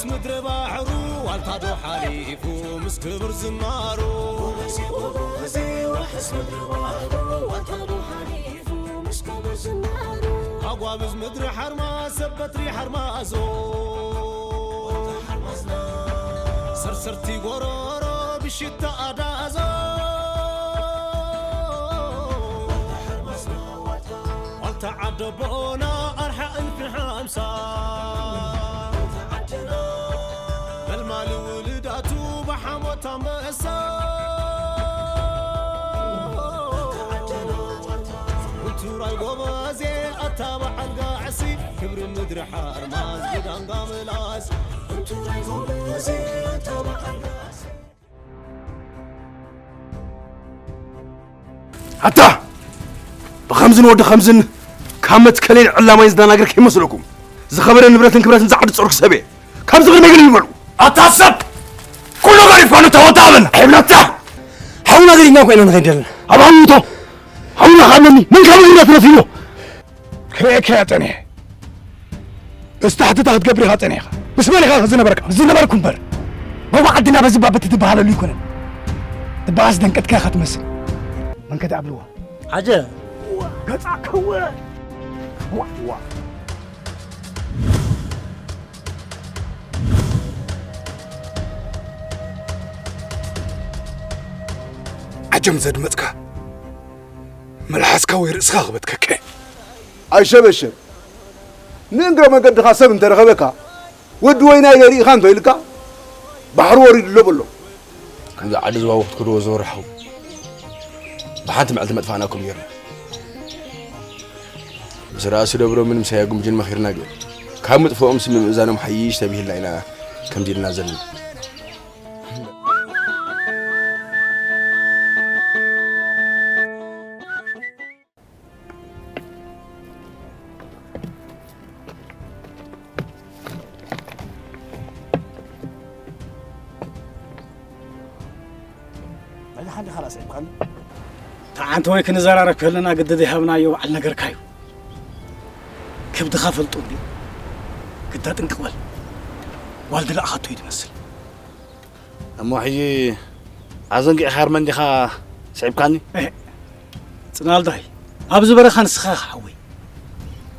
ምድሪ ባሕሩ ዋልታ ዶ ሓሊፉ ምስ ክብር ዝናሩ። ጎበዜ፣ ጎበዜ፣ ዋሕስ ምድሪ ባሕሩ ዋልታ ዶ ሓሊፉ ምስ ክብር ዝናሩ። ኣጓብዝ ምድሪ ሓርማዝ ሰብ በትሪ ሓርማዞ። ዋልታ ሓርማዝና። ሰርሰርቲ ጎሮሮ ብሽታ ኣዳዞ። ዋልታ ሓርማዝና ዋልታ። ዋልታ ዓደቦና ኣርሓ እልፊ ሓምሳ። መልማሊ ውልዳቱ ብሓሞት ኣንበሳ። ውቱራይ ጎበዜ ኣታ በዓል ጋዕሲ። ክብሪ ምድሪ ሓርማዝ ብዳንጋ ምላስ። ውቱራይ ጎበዜ ኣታ በዓል ጋዕሲ። ኣታ ብኸምዝን ወዲ ኸምዝን ካብ መትከለይን ዕላማይን ዝደናገር ከይመስለኩም። ዝኸበረ ንብረትን ክብረትን ዝዓዱ ጸርኩ ሰብ እየ። ካብዚ ቅድመይ ግልል በሉ። ኣታ ሰብ ኩሉ ገዲፍካ ንታ ወጣ በል። ኣይብላታ። ሓውና ገዲፍና እኮ ኢና ንኸይድ ዘለና። ኣብ ሓውቶ ሓውና ካብ መኒ መን ካብ እግርና ተረፊኖ? ክርእየካ እየ ጸኒሐ። ምስ ታሕቲ ታሕቲ ክትገብር ኢኻ ጸኒሕካ። ምስ መን ኢኻ ዝነበርካ? ዝነበርኩ እምበር። ጎቦ ዓድና በዚ ባበት ትበሃለሉ ኣይኮነን። ትበኣስ ደንቀትካ ኢኻ ትመስል። መን ከ ትኣብልዎ? ዓጀ። ገጻ ከወ። ዋ፣ ዋ። ዓጀም ዘድመጽካ። መልሓስካ ወይ ርእስካ ክበትከከ። ኣይሸበሸብ። ንእግረ መገድኻ ሰብ እንተረኸበካ፣ ወዲ ወይናይ ሪኢኻ እንተኢልካ፣ ባሕሪ ወሪዱ ኣሎ በሎ። ከምዚ ዓዲ ዝባቡ ክትክድዎ ዝወርሕኹም፣ ብሓንቲ መዓልቲ መጥፋእናኩም ጌርና። ምስ ራእሲ ደብሮምን ምሳያ ጉምጅን መኺርና ግን፣ ካብ ምጥፍኦም ስም ምእዛኖም ሓይሽ ተቢሂልና ኢና ከምዚ ኢልና ዘለና። በዚ ሓንቲ ካላስ ኣይብቃን። ተዓንተ ወይ ክንዘራረብ ከለና ግዲ ዘይሃብናዮ በዓል ነገርካ እዩ። ከብድኻ ፈልጦ እንዲ ግዳ ጥንቅቕ በል። ዋልድላ ኣኻቶ እዩ ትመስል። እሞ ሕጂ ኣዘንጊዕኻ ሃርመን ዲኻ ስዒብካኒ? እህ፣ ጽናልዳይ፣ ኣብዚ በረኻ ንስኻ ኢኻ ሓወይ።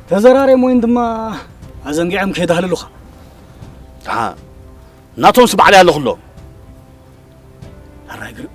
ተዘራርዮም ወይን ድማ ኣዘንጊዖም ከይዳህልሉኻ። ደሓ፣ ናቶምስ ባዕለይ ኣለኹሎም። ኣራይ ግርም።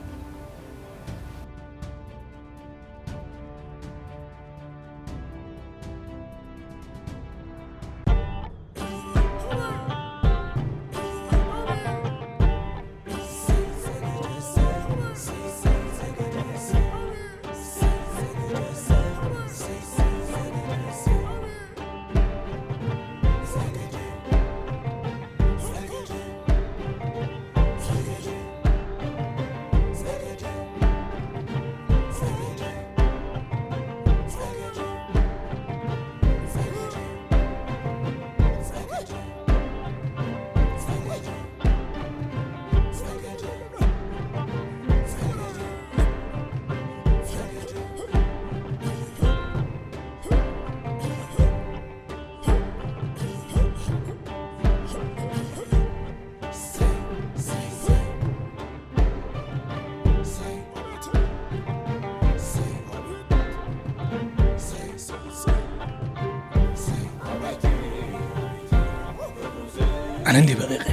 ኣነ እንዲ በቂቐ።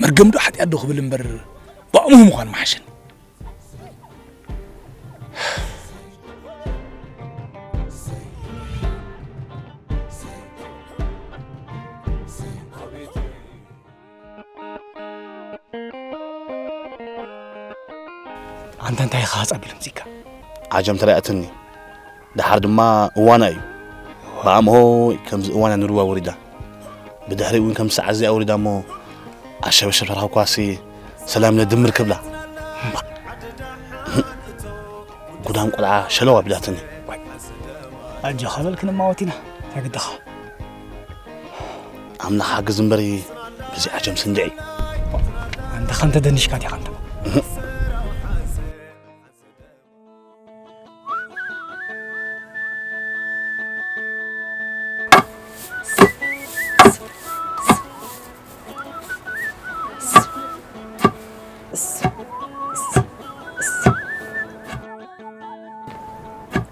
መርገም ዶ ሓጢኣት ዶ ክብል እምበር፣ ብኣእምሮ ምዃን ምሓሸኒ። ኣንታ እንታይ ኢኻ ጻብል ምጺካ? ዓጀም ተራእያትኒ። ደሓር ድማ እዋና እዩ። ብኣምሆ ከምዚ እዋና ንሩባ ወሪዳ። ብድሕሪኡ እውን ከም ሰዓት እዚኣ ወሪዳ እሞ ኣሸበሸብ ተረኸብኳሲ ሰላም ነድምር ክብላ። ጉዳም ቆልዓ ሸለው ኣቢላትኒ። ኣጆኻ በል ክንማወት ኢና። እንታይ ግድኻ? ኣምላኽ ሓግዝ እምበሪ በዚ ዓጀም ስንድዒ። ኣንታ ከምተ ደንሽካ ዲኻ ኣንታ?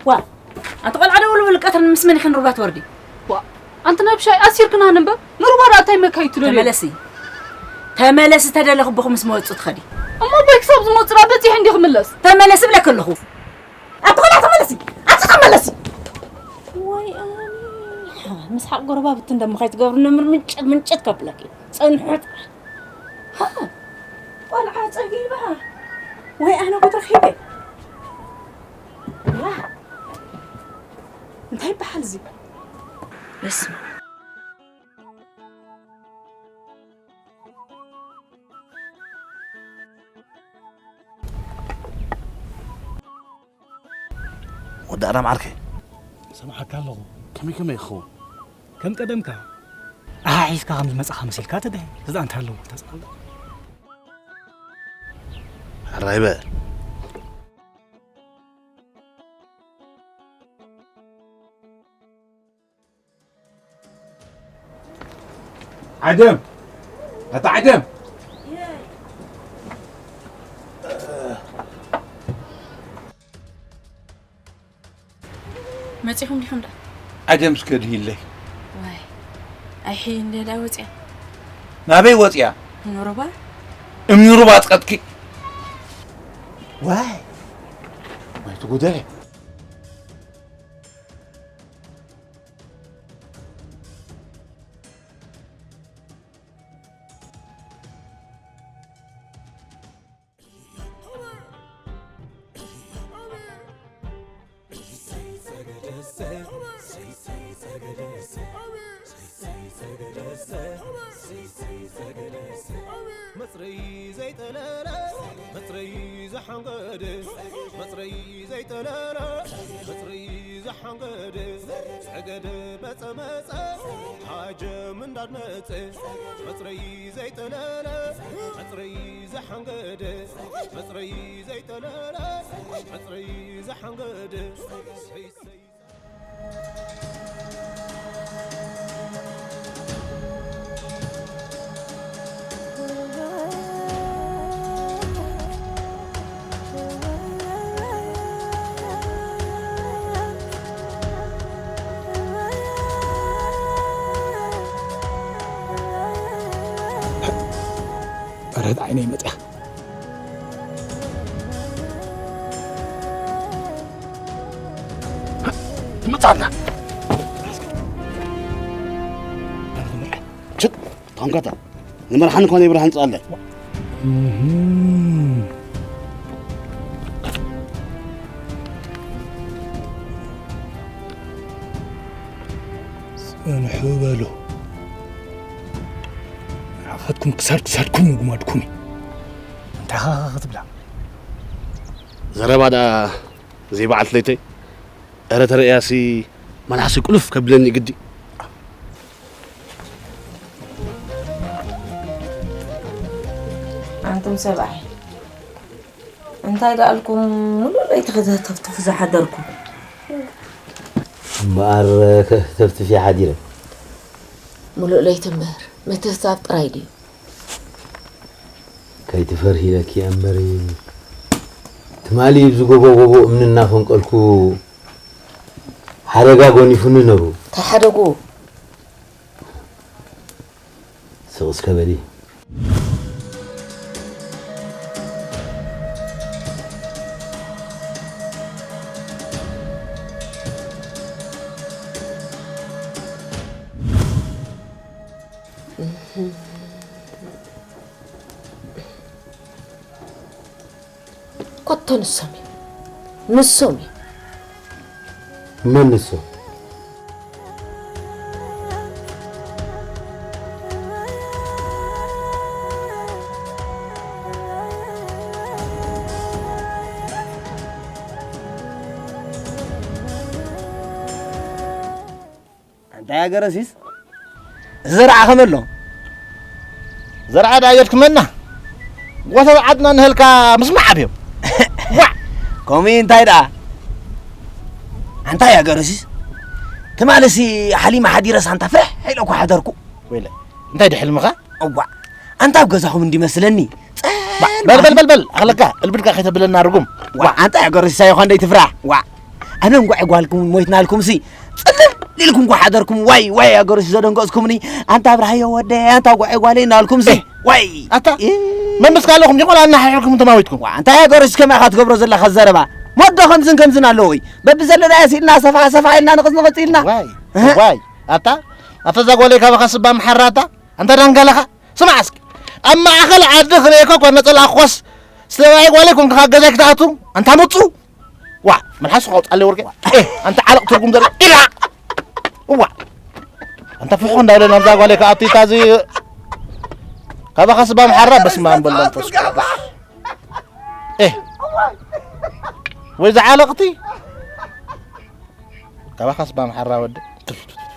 ዋ ኣቲ ቆልዓ ደውሉ ብልቀትር ምስ መን ይኽን ሩባ ትወርዲ? ዋ ኣንቲ ነብሻይ ኣሲርክና ንንበር ንሩባ ዳኣ እንታይ መካይቱ ደልዩ? ተመለሲ ተመለሲ ተደለኹ ብኹ ምስ መወፁ ትኸዲ። እሞ ኣቦይ ክሳብ ዝመፁ ዳ በፂሕ እንዲ ክምለስ? ተመለሲ ብለክ ኣለኹ ኣቲ ቆልዓ ተመለሲ ኣቲ ተመለሲ። ወይ ኣኒ ሓ፣ ምስ ሓቅ ጎረባብቲ እንደሞ ከይትገብሩ ንምር ምንጭት ምንጭት ከብለኪ ጸንሑ ጥራሕ። ሃ፣ ቆልዓ ጸጊባ ወይ ኣነ ጉድ ረኺበ። ዋ፣ እንታይ ይበሃል እዚ? በስመ ወዲ ኣዳም ዓርከይ። ሰምዓካ ኣለኹ። ከመይ ከመይ ይኸውን? ከም ቀደምካ። ኣሓሒዝካ ከም ዝመጻኻ መሲልካ ትድህን። እዛ እንታይ ኣለዎ ተጻወት። ሕራይ በል። ዓደም፣ ኣታ ዓደም። መጺኹም ዲኹም ዳ? ዓደም እስከ ድሂለይ። ዋይ፣ ኣይሒ እንደ ዳ ወጽያ። ናበይ ወጽያ? ኑሩባ? እምኒ ሩባ ኣጽቀጥኪ። ዋይ፣ ዋይ ትጉደለ። መጽረይ ዘይጠለለ መጽረይ ዝሓንገደ መጽረይ ዘይጠለለ መጽረይ ዝሓንገደ ጸገደ በጸመጸ ሓጀም እንዳድመጸ መጽረይ ዘይጠለለ መጽረይ ዝሓንገደ መጽረይ ዘይጠለለ መጽረይ ዝሓንገደ ረድ ዓይነይ መፅያ ትመጻና ችት ታንካታ ንመርሓን ኮነ ይብርሃን ጻለ ጽንሑ በሉ። ንዓኻትኩም ክሳድ ክሳድኩም ምጉማድኩም እዩ። እንታይ ኻኻ ክትብላ? ዘረባ ደኣ ዘይበዓልቲ ለይተይ። እረ ተረእያሲ መልሓሰይ ቁልፍ ከብለኒ ግዲ። ኣንቱም ሰብኣይ፣ እንታይ ደኣልኩም ሙሉእ ለይቲ ከተፍትፉ ዝሓደርኩም? እምበኣር ከተፍትፊ ሓዲረ። ሙሉእ ለይቲ እምበር፣ ምትፍታፍ ጥራይ ድዩ? ከይትፈርሂ ኢለኪ እምበር፣ ትማሊ ብዚ ጎቦ ጎቦ እምኒ እናፈንቀልኩ ሓደጋ ጎኒፉኒ ነሩ። እንታይ ሓደጉ? ስቕ እስከ በሊ። ኮቶ ንሶም እዮም። ንሶም እዮም። መን ንሶም? ኣንታ ያገረሲስ ዘርዓ ከመሎ ዘርዓ ዳየት ክመና ወተብ ዓድና ንህልካ ምስማዕ ኣብዮም ዋ ከምኡ እንታይ ደኣ ኣንታ ያገረሲስ ትማልሲ ሓሊማ ሓዲረስ ኣንታ ፍርሕ ኢለኩ ሓደርኩ ወይለ እንታይ ድሕልምኻ እዋ ኣንታ ኣብ ገዛኹም እንዲመስለኒ በል በል በል በል ኣኽለካ እልብድካ ከይተብለና ርጉም ዋ ኣንታ ያገረሲስ ኣይኾን ደይ ትፍራ ዋ ኣነ እንኳዕ ጓልኩም ሞይትናልኩም ሲ ጽልል ኢልኩም እኳ ሓደርኩም። ዋይ ዋይ ኣገርሽ ዘደንገጽኩምኒ። ኣንታ ኣብርሃዮ ወደ ኣንታ ጓዕ ጓለይ እናልኩም ሲ ዋይ ኣታ መን ምስካ ኣለኹም ዲኹም ኣናሓሒርኩም ተማዊትኩም። ዋ እንታይ ኣገርሽ ከማኻ ትገብሮ ዘለኻ ዘረባ ሞዶ ከምዝን ከምዝን ኣለዎ ወይ በብዘለና ያስ ኢልና ሰፋ ሰፋ ኢልና ንቕጽ ንቕጽ ኢልና ዋይ ዋይ ኣታ ኣታ እዛ ጓለይ ካባኻ ስባ ምሓራታ ኣንታ ዳንጋላኻ ስማዕ እስኪ ኣብ ማእኸል ዓዲ ክርእየካ እኳ ነፀላ ኮስ ስለባይ ጓለይ ኮንካ ገዛይ ክትኣቱ ኣንታ ምፁ ዋ መልሓሱ ካውፃለይ ወርቂ ኣንታ ዓለቕ ትርጉም ዘለ ኢላ እዋ ኣንታ ፍሑ እንዳበለ ናብዛ ጓለይ ከኣቱ ኢታ እዚ ካባኻ ስባ ምሓራ በስመ ኣብ በሎ መንፈስ ቅዱስ ወይ ዝዓለቕቲ ካባኻ ስባ ምሓራ ወዲ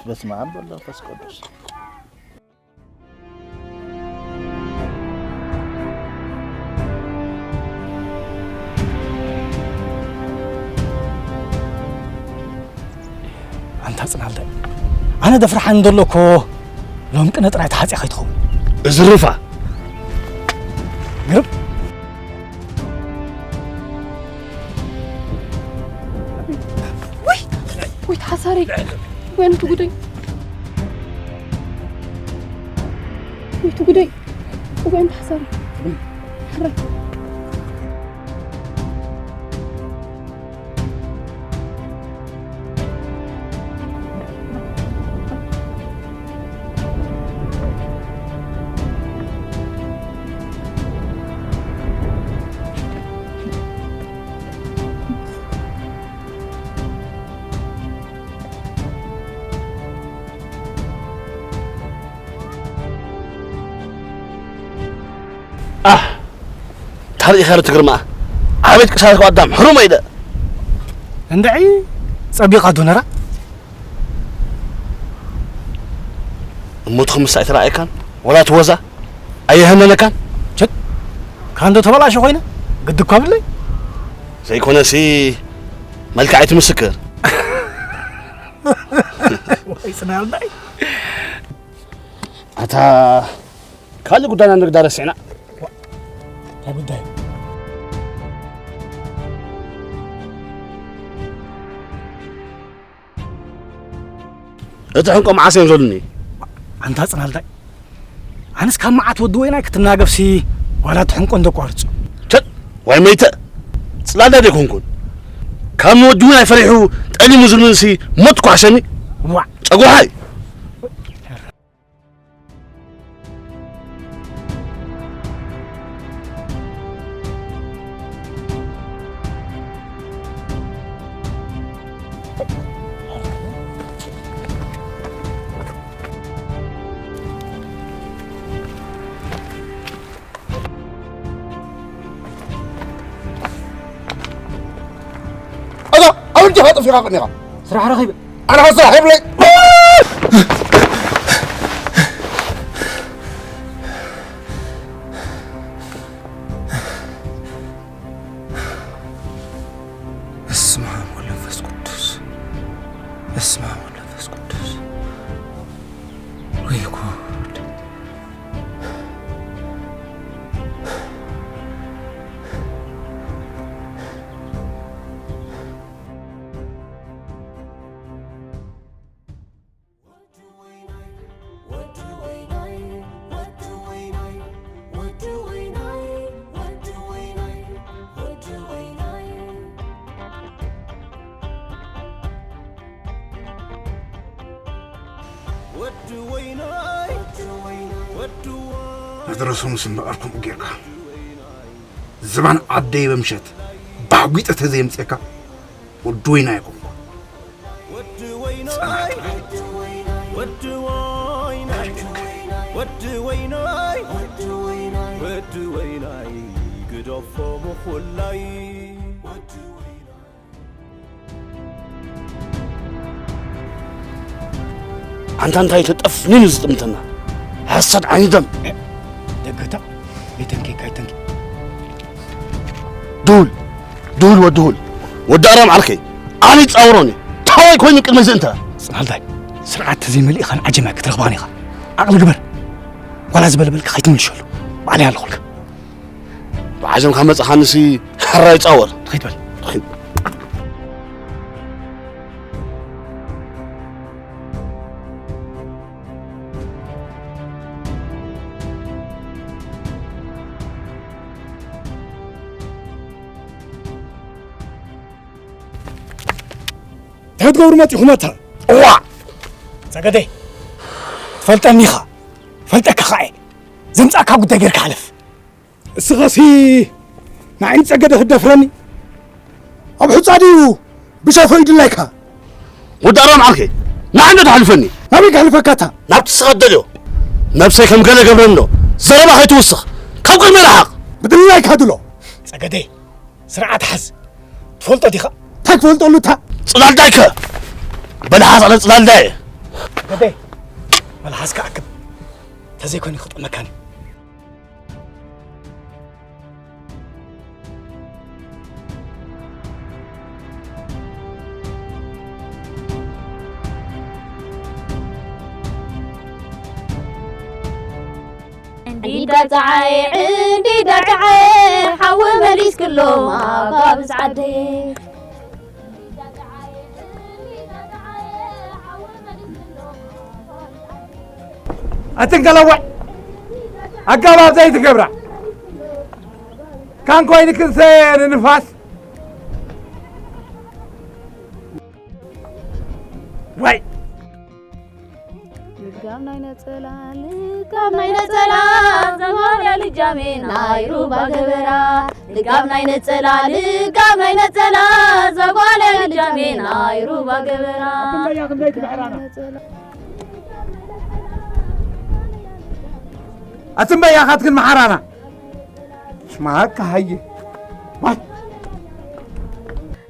በስመ ኣብ በሎ መንፈስ ቅዱስ ኣንታ ጽናልዳይ ኣነ ደፍርሓኒ ዘሎ እኮ ሎም ቅነ ጥራይ ተሓጽያ ከይትኸውን እዝርፋ ግርብ ወይ ወይ ተሓሳሪ ወይ ኣንቲ ጉደይ ወይ ትጉደይ ወይ ኣንቲ ሓሳሪ ሕራይ ኣህ ታሪእኻ ዶ ትግርማ ዓቤት ቅሳት ኣዳም ሕሩመ ኢለ እንድዒ ጸቢቓ ዶ ነራ እሞ ትኽምስ ኣይተረኣየካን ወላ ትወዛ ኣየሃነነካን ቸት ካንዶ ተበላሸ ኮይነ ግዲ እኳ ብለይ ዘይኮነሲ መልክዓይ ትምስክር ወይ ጽናልዳይ ኣታ ካልእ ጉዳይና ንግዳ ረሲዕና እንታይ ጉዳይ እቲ ሕንቆ መዓስ እዮም ዘሉኒ ኣንታ ጽናልዳይ ኣነስ ካብ መዓት ወዲ ወይናይ ክትናገፍሲ ዋላ እቲ ሕንቆ እንደቋርጾ ቸጥ ዋይ መይተ ጽላዳ ደይኮንኩን ካብ ንወዲ ወይናይ ፈሪሑ ጠሊሙ ዝብልንሲ ሞት ኳሕሸኒ ዋ ጨጉሓይ ኣዛ ኣብ እንጀኻ ጠፊኻ ቀኒኻ ስራሕ ረኺበ ኣነ ኸ ስራሕ የብለይ በስመ ኣብ ወመንፈስ ቅዱስ በስመ ኣብ ወመንፈስ ቅዱስ ወይ ጉድ መድረሱ ምስ እምበኣር ከምኡ ጌርካ ዝባን ዓደይ በምሸት ባዕጒጠ ተዘየምፅኤካ ወዲ ወይና ኣይኮንኩ ወዲ ወይናይ ግደፎ ምኹላይ ኣንታ እንታይ ተጠፍኒኑ ዝጥምተና ሓሳድ ዓይኒ ደም ደገታ ቤተንኪ ካይተንኪ ድሁል ድሁል ወድሁል ወዲ ኣራም ዓርከይ ኣነ ይፃወሮኒ ታዋይ ኮይኑ ቅድሚ እዚ እንተ ፅናልታይ ስርዓት ተዘይመሊእኻን ዓጀማ ክትረኽባን ኢኻ ዓቕሊ ግበር ዋላ ዝበለበልካ ከይትምልሸሉ ባዕለይ ኣለኹልካ ብዓጀምካ መፅኻንሲ ሕራይ ፃወር ትኸይድ በል ትኸይድ እንታይ ክትገብሩ መጺኹም ኣታ? እዋ! ጸገደይ፣ ትፈልጠኒ ኢኻ። ፈልጠካ ኸኣ እየ። ዘምጻእካ ጉዳይ ጌርካ ሓለፍ። እስኻሲ ንዓይ ንጸገደ ክትደፍረኒ? ኣብ ሑጻ ድዩ ብሻፎ ይድላይካ? ወዲ ኣርባም ዓርከይ፣ ንዓይ እንዶ ትሓልፈኒ? ናበይ ክሕልፈካ ኣታ? ናብቲ ንስኻ ትደልዮ። ነብሰይ ከም ገለ ገብረኒ ዶ? ዘረባ ከይትውስኽ። ካብ ቅድመይ ርሓቕ። ብድላይካ ድሎ። ጸገደይ፣ ስርዓት ሓዝ። ትፈልጦ ዲኻ? እንታይ ክፈልጠሉ እታ? ጽላልዳይከ? በልሓዝ ኣለ ጽላልዳይ። ጸገደይ፣ መልሓዝካ ኣክብ። ተዘይኮይኑ ክጥመካኒ። እንዲዳ ጸዓይ፣ እንዲዳ ጸዓይ፣ ሓዊ መሊስክሎም ኣባብስ ዓደይ። ኣትንከለዋይ ኣጋባብ ዘይትገብራ ካን ኮይንክንሰ ንንፋስ ወይ ልጋም ናይ ነጸላ፣ ልጋም ናይ ነጸላ፣ ዘጓለ ልጃሜ ናይ ሩባ ገበራ። ልጋም ናይ ነጸላ፣ ልጋም ናይ ነጸላ፣ ዘጓለ ልጃሜ ናይ ሩባ ገበራ። ኣትምበያ ካትክን መሓራና። ሽማካ ሃየ። ዋይ።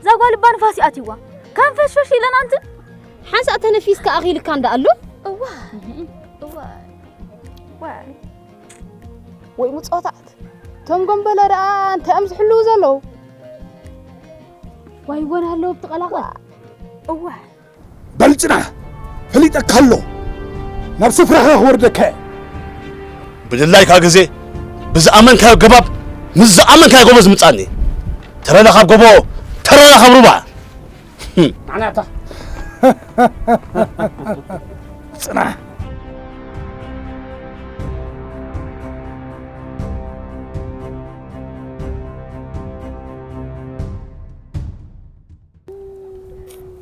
ዛጓል እባ ንፋስ ይኣትይዋ። ካን ፈሽፈሽ ኢለን ኣንቲ። ሓንሳእ ተነፊስካ ኣኺልካ እንዳ ኣሎ። እዋ። እዋ። እዋ። ወይ ምጾታት። ቶም ጎምበለ ደኣ እንታይ እዮም ዝሕልዉ ዘለዉ? ዋይ፣ ወን ኣለዉ ብትቐላቐል። እዋ። በል ጽናሕ፣ ፈሊጠካ ኣሎ። ናብ ስፍራኻ ክወርደካ እየ። ብድላይካ ግዜ፣ ብዝኣመንካዮ ገባብ፣ ምስ ዝኣመንካዮ ጎበዝ ምጻኒ። ተረላ ካብ ጎቦ፣ ተረላ ካብ ሩባ። ኣናታ። ጽናሕ።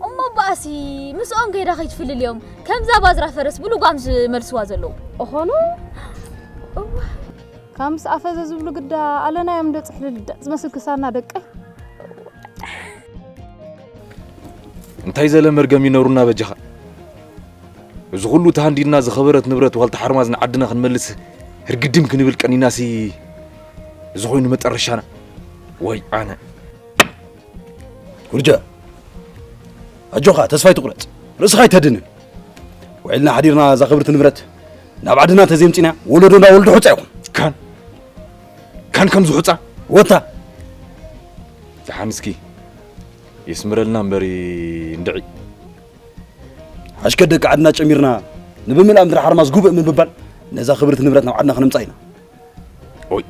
እሞ በኣሲ ምስኦም ከይዳ ከይትፍልልዮም፣ ከምዛ ባዝራ ፈረስ ብልጓም ዝመልስዋ ዘለዉ። እኾኑ? እዋ። ካብ ምስ ኣፈዘ ዝብሉ ግዳ ኣለና እዮም ዶ ጽሕልልዳእ ዝመስል ክሳድና ደቀይ? እንታይ ዘለ መርገም ይነሩና በጃኻ? እዚ ኩሉ ተሃንዲድና ዝኸበረት ንብረት ዋልታ ሓርማዝ ንዓድና ክንመልስ ህርግድም ክንብል ቀኒናሲ፣ እዚ ኮይኑ መጠረሻና። ወይ ኣነ። ጉርጃ፣ ኣጆኻ፣ ተስፋ ኣይትቑረጽ። ርእስኻ ኣይተድንን። ውዒልና ሓዲርና እዛ ክብርቲ ንብረት ናብ ዓድና እንተዘይምጺና፣ ወለዶ እንዳ ወለዶ ሑጻ ይኹን። ካን፣ ካን ከምዚ ሑጻ? ወታ። ደሓን እስኪ የስምረልና እምበሪ እንድዒ። ሓሽከ ደቂ ዓድና ጨሚርና፣ ንብምልኣ ምድሪ ሓርማዝ ጉብእ ምብባል፣ ነዛ ክብርቲ ንብረት ናብ ዓድና ክነምጻ ኢና። ኦይ፣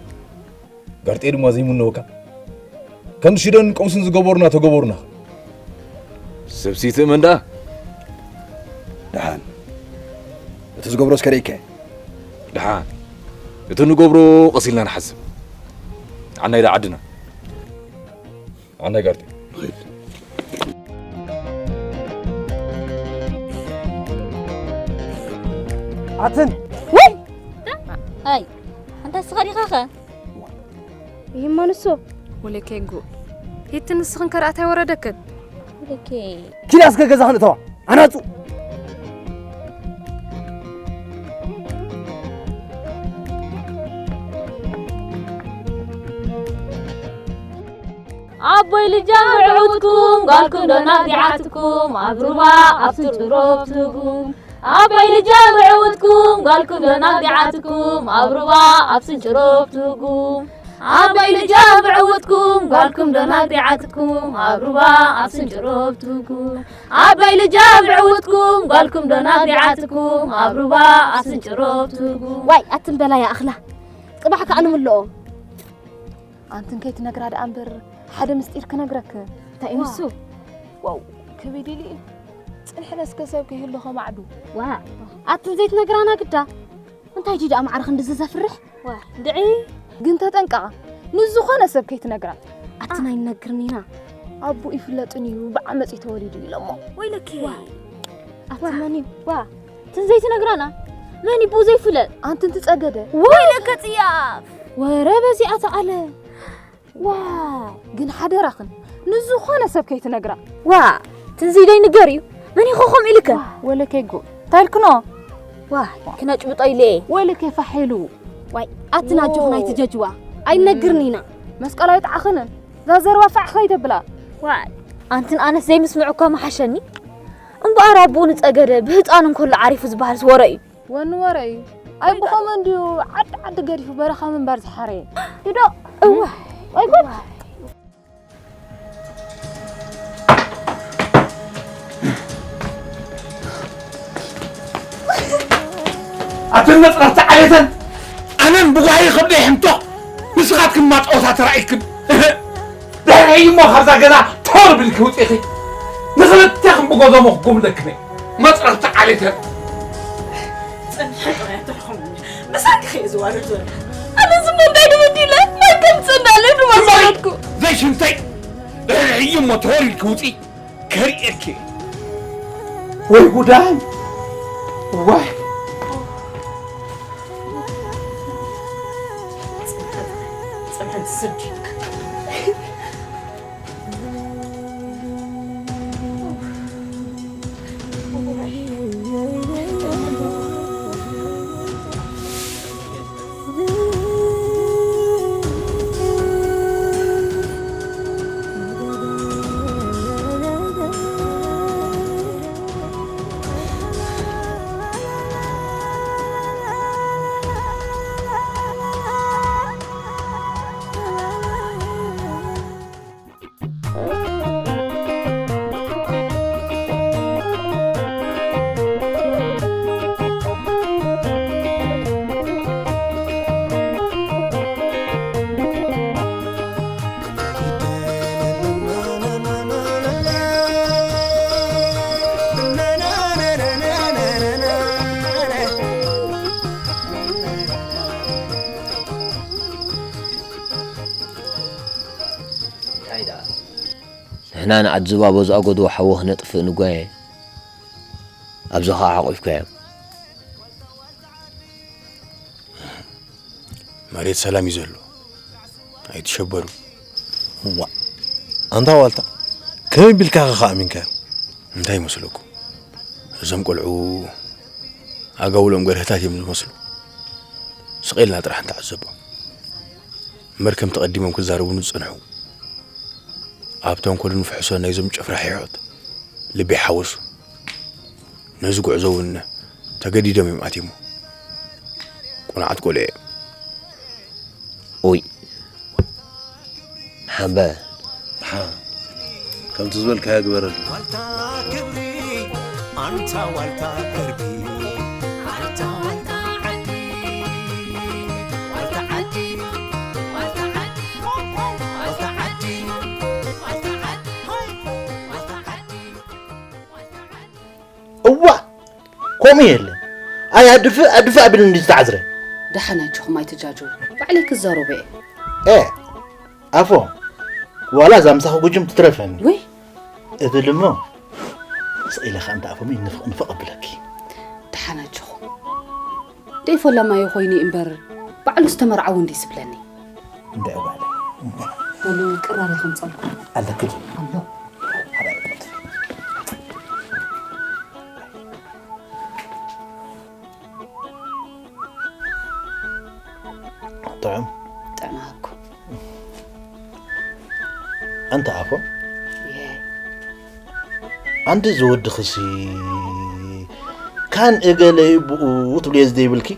ጋርጤ ድማ ዘይምነወካ። ከም ሽደን ቀውስን ዝገበሩና ተገበሩና። ሰብሲ ትእመን ደኣ? ደሓን። እቲ ዝገብሮ እስከ ርእይከ? ደሓን። እቲ ንገብሮ ቀስ ኢልና ንሓስብ። ዓናይ ደኣ ዓድና። ዓናይ ጋርጤ። ኣትን። ወይ! ኣይ፣ ኣንታ እስኻ ዲኻ ኸ? ይህማ ንሱ። ወለኬ ጉ። ሂቲ ንስኽን ከርኣታይ ወረደክን? ወለኬ። ኪዳ እስከ ገዛ ክንእተዋ። ኣናጹ። ኣቦይ ልጃም ብዕውትኩም፣ ጓልኩም ዶ ናግዲዓትኩም፣ ኣብ ሩባ ኣብ ስንጭሮ ብትጉም። ኣቦይ ልጃም ብዕውትኩም፣ ጓልኩም ዶ ናግዲዓትኩም፣ ኣብ ሩባ ኣብ ስንጭሮ ብትጉም። ኣቦይ ልጃም ብዕውትኩም፣ ጓልኩም ዶ ናግዲዓትኩም፣ ኣብ ሩባ ኣብ ስንጭሮ ብትጉም። ኣቦይ ልጃም ብዕውትኩም፣ ጓልኩም ዶ ናግዲዓትኩም፣ ኣብ ሩባ ኣብ ስንጭሮ ብትጉም። ዋይ፣ ኣትን በላ ይኣኽላ። ጽባሕ ከኣ ንምልኦ። ኣንትን ከይትነግራ ደኣ እምበር ሓደ ምስጢር ክነግረክ። እንታይ እዩ ንሱ? ዋው፣ ከቢድ ኢሉ እዩ። ጽንሕና እስከ ሰብ ከይህሉ ከማዕዱ። ዋ፣ ኣትን ዘይትነግራና ግዳ። እንታይ ድዩ ደኣ ማዕረ ክንድዚ ዘፍርሕ? ዋ፣ እንድዒ። ግን ተጠንቀቓ፣ ንዝኾነ ሰብ ከይትነግራ። ኣትን ኣይንነግርን ኢና። ኣቦ ይፍለጥን እዩ፣ ብዓመጽ እዩ ተወሊዱ ኢሎሞ። ወይለኪ። ዋ። ኣቲ መን እዩ? ዋ። ትንዘይ ትነግራና? መን እዩ ብኡ ዘይፍለጥ? ኣንቲ እንትጸገደ። ወይለከ ጽያፍ። ወረ በዚኣ ተኣለ። ዋ። ግን ሓደራኽን ንዝኾነ ሰብ ከይትነግራ። ዋ። ትንዘይ ደይ ንገር እዩ። መን እዩ ከምኡ ኢልከ? ዋ፣ ወለከ ይጎ። እንታይ ኢልክኖ? ዋ፣ ክነጭብጦ ኢለ እየ። ወለከ ፋሕ ኢሉ። ዋይ፣ ኣቲ ናጆኽ ናይ ትጀጅዋ። ኣይነግርን ኢና። መስቀል ኣይጥዓኽንን። እዛ ዘረባ ፋዕ ከይተብላ። ዋይ፣ ኣንትን ኣነስ ዘይምስምዑ እኳ ምሓሸኒ። እምበኣር ኣቦኡ ንጸገደ ብህጻኑ እንከሎ ዓሪፉ ዝበሃልስ ወረ እዩ። ወኒ ወረ እዩ። ኣይ ብኸመ እንድዩ ዓዲ ዓዲ ገዲፉ በረኻ ምንባር ዝሓረየ። ይዶ። እዋ። ኣይ ጉድ። ኣተን መጽረፍቲ ዓሌተን ኣነን ብጓሂ ከብደይ ሕምቶ ንስኻትክን ማጣወታ ተራኢክን። ድሕሪ ሕጂ እሞ ካብዛ ገዛ ቶር ብልኪ ውጺኺ ንኽልቴኽን ብጎዞሞ ክጉምደክን እየ። መጽረፍቲ ዓሌተን። ጽንሒ ጥራይ ኣትርኹም። ምሳኪ ኸየ ዝዋርድ ዘሎ። ኣነ ዝሞ እንታይ ድበዲለ? ናይ ከም ጽና ልዱ መሰለትኩ። ዘይሽንተይ። ድሕሪ ሕጂ እሞ ቶር ኢልኪ ውጺ። ከርእየኪ። ወይ ጉዳይ! ዋይ! ጽንሐት ስድ። እንታይ ደኣ? ንሕና ንዓዲ ዝባቦ ዝኣጎድዎ ሓዊ ክነጥፍእ ንጓየ። ኣብዚ ኸኣ ሓቑፍካዮም። መሬት ሰላም እዩ ዘሎ። ኣይትሸበሩ። ዋ፣ ኣንታ ዋልታ፣ ከመይ ቢልካ ኸ ኣሚንካዮ? እንታይ ይመስለኩም? እዞም ቆልዑ ኣጋውሎም ገርህታት እዮም ዝመስሉ። ስቕ ኢልና ጥራሕ ንተዓዘቦም። እምበር ከምቲ ቀዲሞም ክዛረቡኒ ዝጸንሑ፣ ኣብ ተንኮልን ፍሕሶን ናይዞም ጭፍራ ሒሖት ልቢ ሓወሱ። ነዚ ጉዕዞ እውን ተገዲዶም እዮም ኣትየሞ። ቁኑዓት ቆልዑ እዮም። ኡይ። ሓምበ። ሓ-፣ ከምቲ ዝበልካዮ ግበረሉ። ዋልታ ክብሪ፣ ኣንታ ዋልታ ደርቢ። ዋልታ፣ ዋልታ ዓዲ፣ ዋልታ ዓዲ፣ ዋልታ ዓዲ፣ ዋልታ ዓዲ፣ ዋልታ ዓዲ፣ ዋልታ ዓዲ፣ ዋልታ ዓዲ። እዋ፣ ከምኡ የለን። ኣይ፣ ኣድፍእ፣ ኣድፍእ ኣቢሉ እንዲ ዝተዓዝረ። ደሓን ኣጆኹም፣ ኣይትጃጀው። ባዕለይ ክዛረቦ እየ። ኤ፣ ኣፎ፣ ዋላ እዛ ምሳኺ ጉጅም ትትረፈኒ። ወይ? እብል እሞ፣ ስቕ ኢለ ኸኣ እንተ ኣፎም ይንፍቕ፣ ንፍቕ ኣብለኪ። ደሓን ኣጆኹም። ደይ ፈላማዮ ኾይኑ እምበር፣ ባዕሉ ዝተመርዓው እንዲ ዝብለኒ። እንዳ እዋለ። በሉ ቅራሪ ከምጸልኩ። ኣለኪ ዶ? ኣሎ። ሓዳር ጥራይ። ጥዑም። ጥዑም ኣኩ። ኣንታ ኣፎ። ይሄ። ኣንቲ ዝወድኽሲ ካን እገለይ ብኡ ትብልዮ ዝደይብልኪ?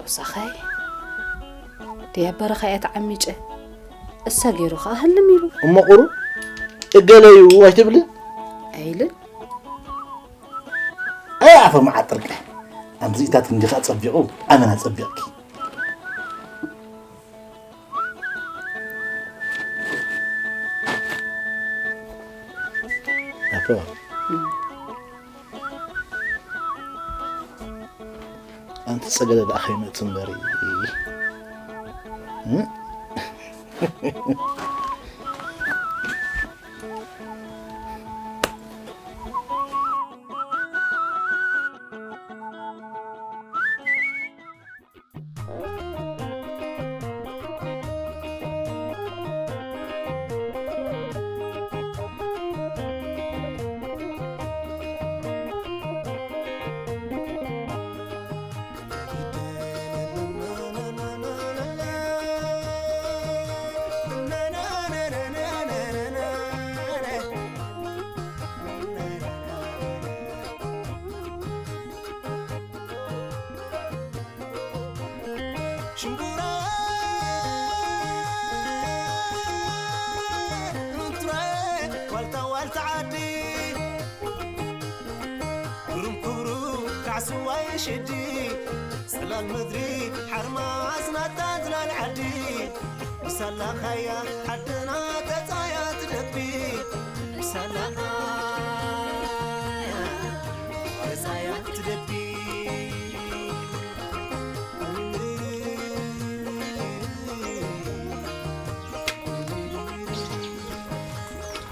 ወሳኸይ። ደይ ኣብ በረኻ እየ ተዓሚጨ። እሳ ገይሩ ኸኣ ህልም ኢሉ። እሞ ቁሩ እገለዩ ኣይትብልን? ኣይልን። ኣይ ኣፈ መዓጥርቀ። ኣምዚእታት እንዲኻ ጸቢቑ፣ ኣመና ጸቢቕኪ። ኣፈ። ኣንቲ ጸገለ ደኣ ከይመጽእ እምበሪ። እም? ዋልታ ዋልታ ዓዲ ክብሩም ክብሩ ካዕስዋይ ሽዲ ጽላል ምድሪ ሓርማዝ ናታ ጽላል ዓዲ ብሳላኻያ ዓድና ተጻያ ትደቢ ብሳላኻያ ተጻያ ትደቢ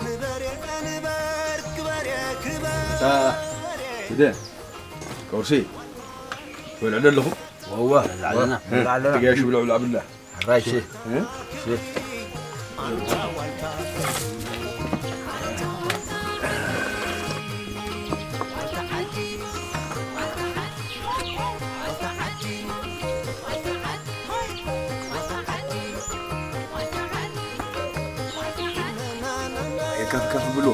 ንበር ንበር ክበር ክበር እታ ስደ ቁርሲ ትበልዑ ኣለኹም ወዋ ላዕለና ላዕለና ትገሽ ብልዑ ብላ ራይሽ ከፍ ከፍ ብሎ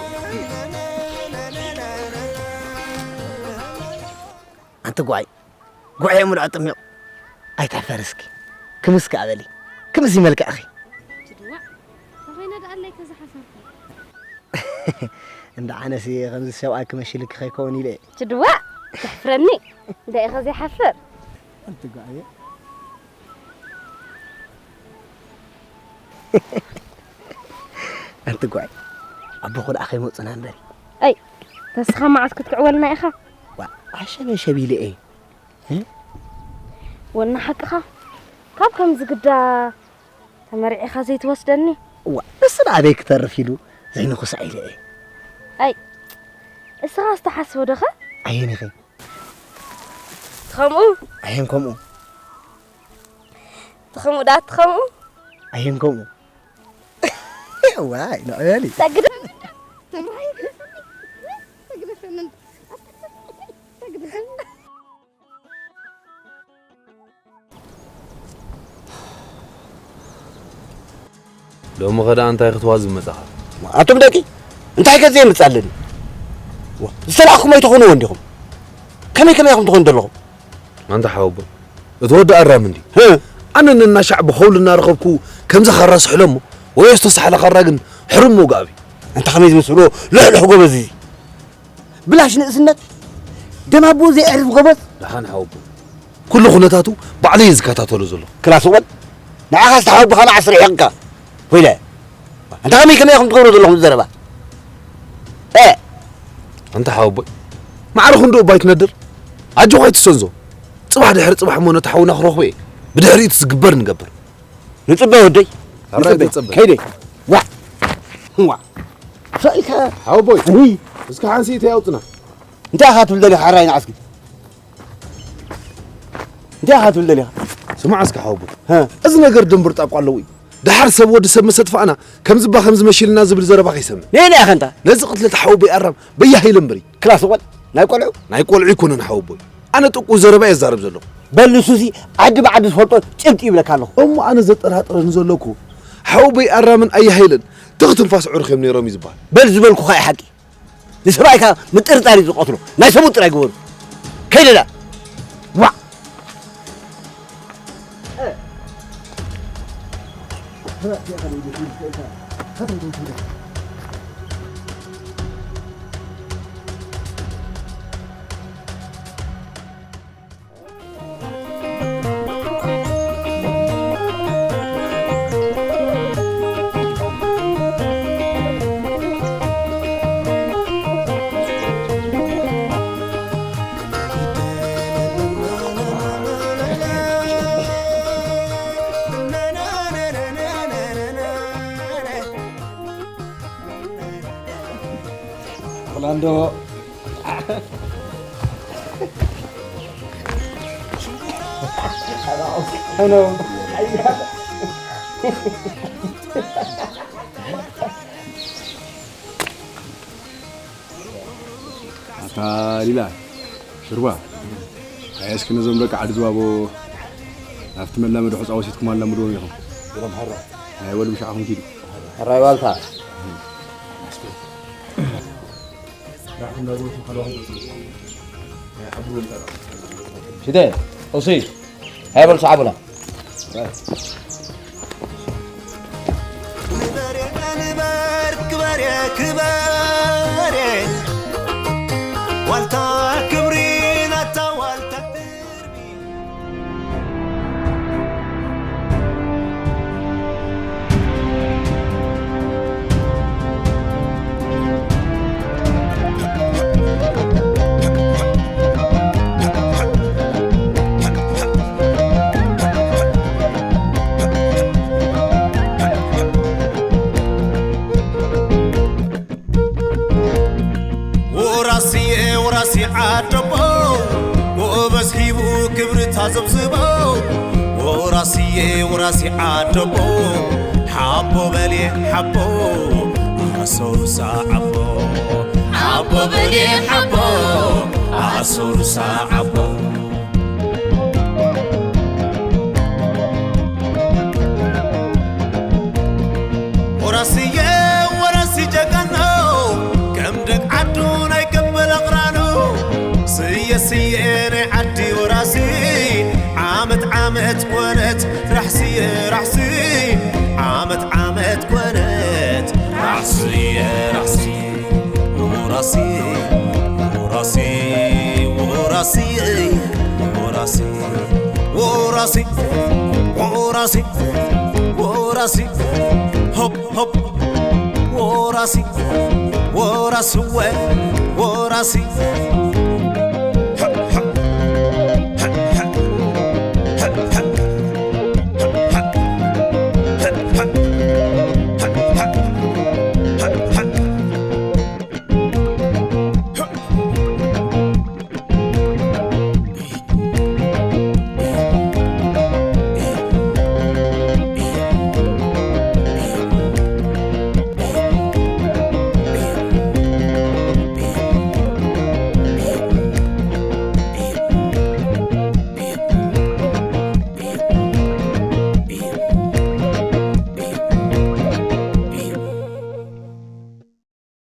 ኣንቲ ጓይ ጉዕ የሙልዖ ጥሚቕ ኣይትሕፈር እስኪ ክምስ ከኣ በሊ ክምስ ይመልክዕኺ ትድዋዕ ተኾይነ ደኣ ኣላይ ከዝሓፈርኩ እንዳ ዓነሲ ከምዚ ሰብኣይ ክመሽልኪ ከይከውን ኢለ እየ ትድዋዕ ተሕፍረኒ እንታይ ኢኸ ዘይሓፍር ኣንቲ ጓየ ኣንቲ ጓይ ኣቦኹ ደኣ ከይመፁና እምበሪ ኣይ ተስኻ መዓስ ክትክዕወልና ኢኻ ዋ ዓሸበሸብ ኢለ እየ ወና ሓቅኻ ካብ ከምዚ ግዳ ተመርዒኻ ዘይትወስደኒ እዋ እሱ ኣበይ ክተርፍ ኢሉ ዘይንኹሳዕ ኢለ እየ ኣይ እስኻ ዝተሓስቦ ዶኸ ኣየን ኢኸ ትኸምኡ ኣየን ከምኡ ትኸምኡ ዳ ትኸምኡ ኣየን ከምኡ ዋይ ንዕበሊ ተግደ ሎሚ ኸዳ እንታይ ክትዋዝብ መጻኻ? ኣቱም ደቂ እንታይ ከ ዘይምጻ ኣለኒ? ዝተላእኩም ኣይትኾኑ እንዲኹም። ከመይ ከመይ ኢኹም ትኾኑ ዘለኹም? ኣንታ ሓወቦ እቲ ወዲ ኣራም እንዲ ኣነ ነናሻዕ ብኸውሊ እናረኸብኩ ከምዚ ካራ ስሕለሞ ወይ ኣስቶ ሳሕለ ካራ ግን ሕሩም ምውጋእ ኣብዩ። ኣንታ ከመይ ዝመስሎ ልሕልሕ ጎበዝ እዚ ብላሽ ንእስነት ደም ኣቦኡ ዘየዕርፍ ጎበዝ። ደሓን ሓወቦ ኩሉ ኩነታቱ ባዕለይ እየ ዝከታተሎ ዘለኹ። ክላስ እወን ንዓኻ ዝተሓወብኻና ዓስሪ ሒቕካ ኮይለ ኣንታ ከመይ ከመይ ኢኹም ትገብሩ ዘለኹም ዘረባ እ ኣንታ ሓወቦይ ማዕረ ክንድኡ እባ ኣይትነድር ኣጆኻ ኣይትሰንዞ። ጽባሕ ድሕሪ ጽባሕ እሞ ነቲ ሓውና ክረኽቦ እየ ብድሕሪኡ እቲ ዝግበር ንገብር። ንጽበ ወደይ ኣራይ ንጽበ። ተጸበ። ከይደ ዋ ዋ ሰኢልካ ሓወቦይ እይ እስኪ ሓንሲኢተይ ኣውፅና። እንታይ ኢኻ ትብል ደሊኻ ሓራይ ንዓስኪ እንታይ ኢኻ ትብል ደሊኻ ስማዕ እስኪ ሓወቦይ እዚ ነገር ድንብር ጣቋ ኣለዎ እዩ። ደሓር ሰብ ወዲ ሰብ መሰትፋእና ከምዚ እባ ከምዚ መሺልና ዝብል ዘረባ ከይሰምዕ ንየን ኢኻ እንታ ነዚ ቅትለት ሓወቦይ ኣራም በያህ ኢለ እምበሪ ክላስ እዋን ናይ ቆልዑ ናይ ቆልዑ ኣይኮነን ሓወቦይ ኣነ ጥቁ ዘረባ እየ ዛረብ ዘለኹ። በል ንሱሲ ዓዲ ብዓዲ ዝፈልጦ ጭብጢ ይብለካ ኣለኹ። እሞ ኣነ ዘጠራጥረኒ ዘሎ እኮ ሓወቦይ ኣራምን ኣያሃይለን ትኽ ትንፋስ ኣዕሩኽ እዮም ነይሮም እዩ ዝበሃል። በል ዝበልኩኻ እዩ ሓቂ። ንሰብኣይካ ምጥርጣር እዩ ዝቐትሎ። ናይ ሰብኡት ጥራይ ግበሩ። ከይደ ደኣ ዋዕ ኦርላንዶ ኣታ ሊላ ሽርባ ኣይ እስኪ ነዞም ደቂ ዓዲ ዝባቦ ናብቲ መላመዲ ሑፃ ወሲድኩም ኣላምድዎም ኢኹም ናይ ወዲ ምሻዕኹም ኪዱ ሕራይ ዋልታ ሽተ ኡሲ ሃይ በል ሰዓቡና ንበሬ ንበር ክበሬ ክበሬ ዋልታ ክብሪ ናታ ዋልታ ድርቢ። ውራስየ ውራሲ ዓደቦ ጎበዝ ሂቡ ክብሪ ታዘብዝቦ። ውራስየ ውራሲ ዓደቦ ሓቦ በልየ ሓቦ ኣሶርሳ ዓቦ። ሓቦ በልየ ሓቦ ኣሶርሳ ዓቦ። ወራስየ ወራሲ ጀጋኖ ከም ደቅ ዓዱ ናይ ገበል ኣቕራኑ። ስየ ስየ ናይ ዓዲ ወራሲ ዓመት ዓመት ኮነት ራሕስየ ራሕሲ። ዓመት ዓመት ኮነት ራሕስየ ራሕሲ። ወራሲ ወራሲ ወራሲ ወራሲ ወራሲ ወራሲ ወራሲ ሆፕ ሆፕ ወራሲ ወራስወ ወራሲ